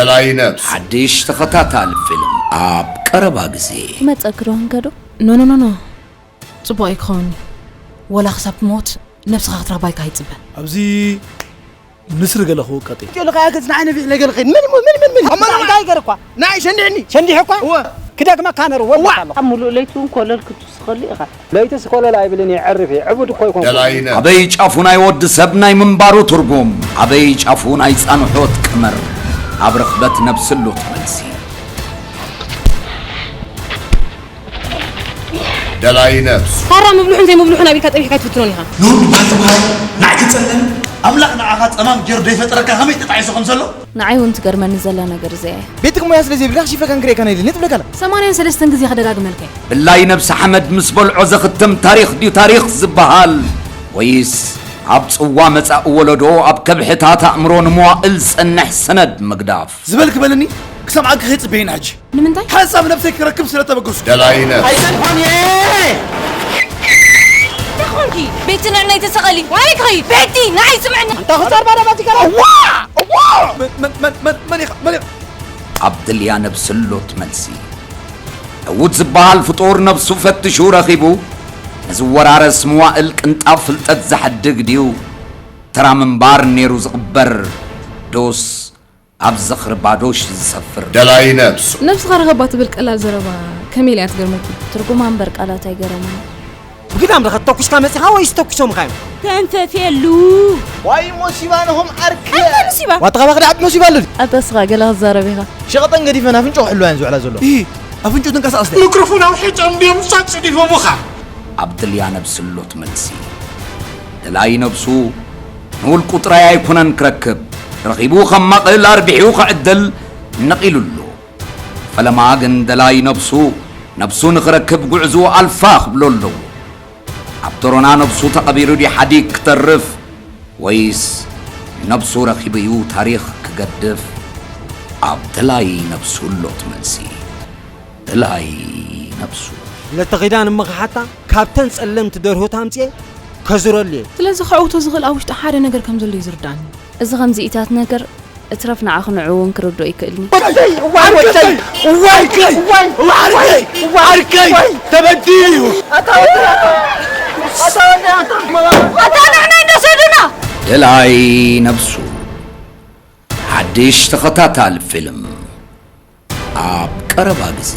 ደላይ ነብሱ። ሓድሽ ተኸታታሊ ፊልም ኣብ ቀረባ ግዜ። ክመጸኪ ዶ ክንከዶ? ኖ ኖ ኖ ኖ፣ ጽቡቕ ኣይክኸውን። ወላ ክሳብ ትሞት ነብስኻ ክትረኽባ ኣይካ ይጽበ። ኣብዚ ንስሪ ገለ ክውቀጥ እዩ። ጆሎ ከያ ገጽ ንዓይ ነቢዕ ነገር ኸይድ ምን ምን ምን ምን ምን ኣማራ እንታይ ገር እኳ ናይ ሸንድዕኒ ሸንዲሕ እኳ እወ ክደግመካ ነሩ ወላ ኣሎ ኣብ ሙሉእ ለይቱ እውን ኮለል ክትስኸሉ ኢኻ። ለይቲ ስኮለል ኣይብልን እየ ዕርፍ እየ ዕቡድ እኮ ይኮንኩ። ደላይ ነብሱ። ኣበይ ጫፉ ናይ ወዲ ሰብ ናይ ምንባሩ ትርጉም፣ ኣበይ ጫፉ ናይ ጻንሖት ቀመር፣ ኣብ ርኽበት ነብስሉ ትመልሲ። ደላይ ነብሱ። ካራ ምብልሑን ዘይምብልሑን ኣቢልካ ጠቢሕካ ኣይትፍትኖን ኢኻ። ኖር በሃል ተበሃል ንዓይ ክትጸለም ኣምላኽ ንዓኻ ጸማም ገይሩ ዘይፈጠረካ ከመይ ተጣዒሱ ከም ዘሎ ንዓይ እውን ትገርመኒ ዘላ ነገር እዚኣ እያ። ቤትክ ሞያ ስለ ዘይብልካ ክሽፈካን ክርእየካን ኣይደልን ትብለካ ኣላ። ሰማንያን ሰለስተን ግዜ ክደጋግመልካ እየ። ብላይ ነብሲ ሓመድ ምስ በልዖ ዘኽትም ታሪኽ ድዩ ታሪኽ ዝበሃል፣ ወይስ ኣብ ጽዋ መጻኢ ወለዶ ኣብ ከብሕታት ኣእምሮ ንመዋእል ዝጸንሕ ሰነድ ምግዳፍ? ዝበልክ በልኒ ክሰምዓካ ከይጽበየና ሕጂ። ንምንታይ? ሓንሳብ ነብሰይ ክረክብ ስለ ተበገሱ። ደላይ ነብሲ። ኣይትንኾን እየ! እንታይ ኾንኪ? ቤቲ ንዕናይ ተሰቐሊ። ዋይ ትኸይድ? ቤቲ ንዓይ ስምዕኒ። ኣንታ ኽሳር ባዳ ባቲ ከራ። ዋ! ዋ! መን መን መን መን መን ኢኻ? መን ኢኻ? ኣብ ድልያ ነብሲ ኣሎ ትመልሲ። ዕዉት ዝበሃል ፍጡር ነብሱ ፈትሹ ረኺቡ ንዝወራረስ መዋእል ቅንጣብ ፍልጠት ዘሕድግ ድዩ? ተራ ምንባር ነይሩ ዝቕበር ዶስ ኣብ ዝኽሪ ባዶሽ ዝሰፍር? ደላይ ነብሱ። ነብስኻ ርኸባ ትብል ቀላል ዘረባ ከመይ ኢላ እያ ትገርመኪ? ትርጉማ እምበር ቃላት ኣይገረመን። ብግዳም ዶ ከተኩስካ መጺኻ ወይስ ተኩሶምካ እዮም? ተንፈፍየሉ። ዋይ ሞሲባ ነሆም ዓርኪ ኣታ ሙሲባ ዋታ ካባኺ ድዓቢ ሙሲባ ኣሎ ድዩ? ኣታ እስኻ ገለ ክትዛረብ ኢኻ። ሸቐጠን ገዲፈን ኣፍንጭኡ ክሕልዋ እየን ዝውዕላ ዘለዋ። ኢሂ ኣፍንጭኡ ትንቀሳቐስ ድያ? ምክሮፎን ኣውሒጦም ድዮም ሳጽ ዲፎምኻ? ኣብ ድልያ ነብሲ ኣሎ ትመልሲ። ደላይ ነብሱ ንውልቁ ጥራይ ኣይኮነን ክረክብ፣ ረኺቡ ከማቕል ኣርቢሑ ክዕድል ነቒሉ ኣሎ። ፈለማ ግን ደላይ ነብሱ ነብሱ ንኽረክብ ጉዕዝኡ ኣልፋ ክብሎ ኣለዎ። ኣብ ደሮና ነብሱ ተቐቢሩ ድዩ ሓዲግ ክተርፍ ወይስ ነብሱ ረኺቡ እዩ ታሪኽ ክገድፍ? ኣብ ደላይ ነብሱ ኣሎ ትመልሲ። ደላይ ነብሱ። ለተኺዳን እምኻ ሓታ ካብተን ጸለምቲ ደርሆ ታምጽኤ ከዙረሉ እየ። ስለዚ ከዕውቶ ዝኽእል ኣብ ውሽጢ ሓደ ነገር ከም ዘሎ እዩ ዝርዳእኒ። እዚ ከምዚኢታት ነገር እትረፍ ንዓኺ ንዕኡ እውን ክርድኦ ይክእልኒ። ወደይ እዋይ ወደይ እዋይ እዋይ እዋይ ዓርከይ ተበዲሉ እዩ። ኣታ ንሕና እንደሰዱና ደላይ ነብሱ ሓድሽ ተኸታታሊ ፊልም ኣብ ቀረባ ግዜ።